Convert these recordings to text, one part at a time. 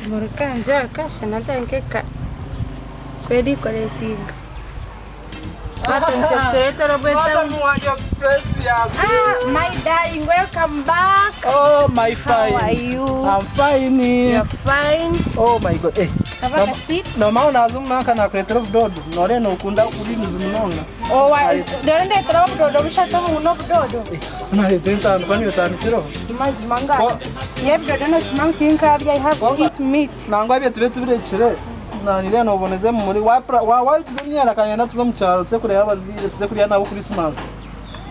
Akamaro kangye aka shana nka kwedekoretinga. My darling, welcome back. Oh, my How fine. are you? I'm fine. You're fine. Oh my God. Eh. Have a seat. Noma unaza omunanka nakureetera obudodo. Noreeba nokunda kuriimiza munonga. Oh, rero ndeteraho obudodo bushatu obu n'obudodo. Nareeta entandikwa niyo otandikireho. Mazima nga. Yebidodo nokimanya ngu tinkabya I have to eat meat. Nangwa ebyo tube tubirekire. Nanireeba noboneza emimuri. Waayukiza emyenda kanyenda tuze omu kyaro tuze kureeba abazaire tuze kurya nabo Christmas.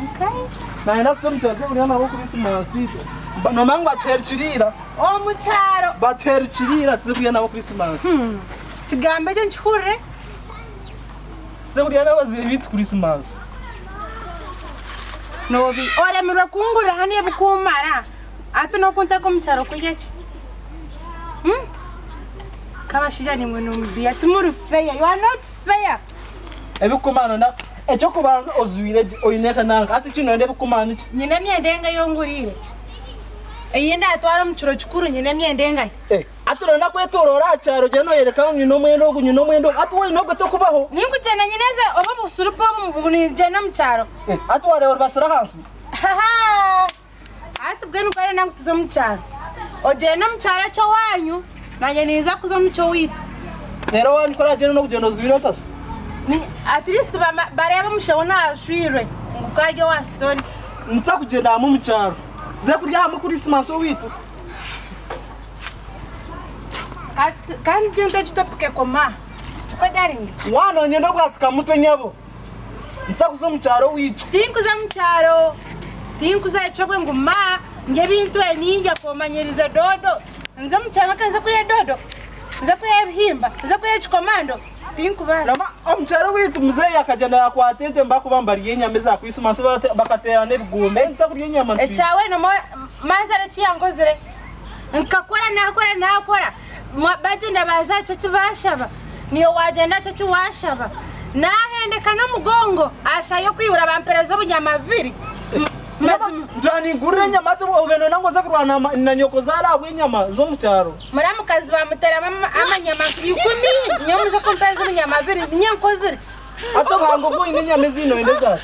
Okay. Nayenda tuze omu kyaro tuze kurya nabo Christmas. Nomanya ngu batuherukire ira. Omu kyaro. Batuherukire ira tuze kurya nabo Christmas. Kigambo ekyo nkihurire. Tuze kurya n'abazaire baitu Christmas. Nobi oremirwe kungurira hanu ebikumara hati nokunteka omu kyaro kurya ki? Hmm? Nk'abashaija nimwe nimubiya timuri fair you are not fair. Ebikumara noyenda ekyokubanza ojwaire gye oine ekananka hati ekindi noyenda ebikumara niki? Nyine emyenda enga ei onguriire ei ndatwara omu kiro kikuru nyine emyenda engahi? Eh, hati noyenda kwetoroora aha kyaro ogyende noyoreka ngu nyine omwenda ogu nyine omwenda ogu hati woine ogwo tokubaho. Ninkugyenda nyine eze oba obusurupa obu ningyenda omu kyaro. Eh, hati wareeba oribasire ahansi? Haha! Hati mbwenu ku orenda ngu tuze omu kyaro, ogyende omu kyaro eky'owaanyu, naanye ninza kuza omu ky'owaitu. Reero owaanyu ku oragyenda n'okugyenda ojwaire ota se? At least bareebe omushaho naashwirwe ngu ku ari owa story. Nituza kugyenda hamwe omu kyaro, tuze kurya hamwe Christmas owaitu. Kandi gyenda egi topic ekoma aha. Tikwo darling? Waaba noyenda obwatsika mutwe nyabo. Nituza kuza omu kyaro owaitu. Tinkuza mu kyaro. Tinkuza ekyobwe ngu ma ndye ebintu ebi nindya komanyirize doodo. Nze omu kyaro nka nze kurya doodo? Nze kurya ebihimba? Nze kurya ekikomando? Tinkubaasa. Namba omu kyaro owaitu muzeeyi akagyenda yaakwata ente bakuba nibarya enyama eza Christmas bakateerana ebigumba. Nituza kurya enyama ntwine. Ekyawe mazare eki yankozire. Nkakora nakora nakora bagyenda baza aha kyeki bashaba naiwe wagyenda aha kyeki washaba nahendeka n'omugongo aha shaaha y'okwihura bampereza obunyama bubiri mazima. Ngira ningurira enyama hati obe noyenda ngu oze kurwana na nyokozaara ahabw'enyama z'omu kyaro. Muramukazi bamuteramu amanyama nka ikumi nyowe muze kumpereza obunyama bubiri ninye nkozire. Hati obuhango obu oine enyama ezindi noyenda ezaki?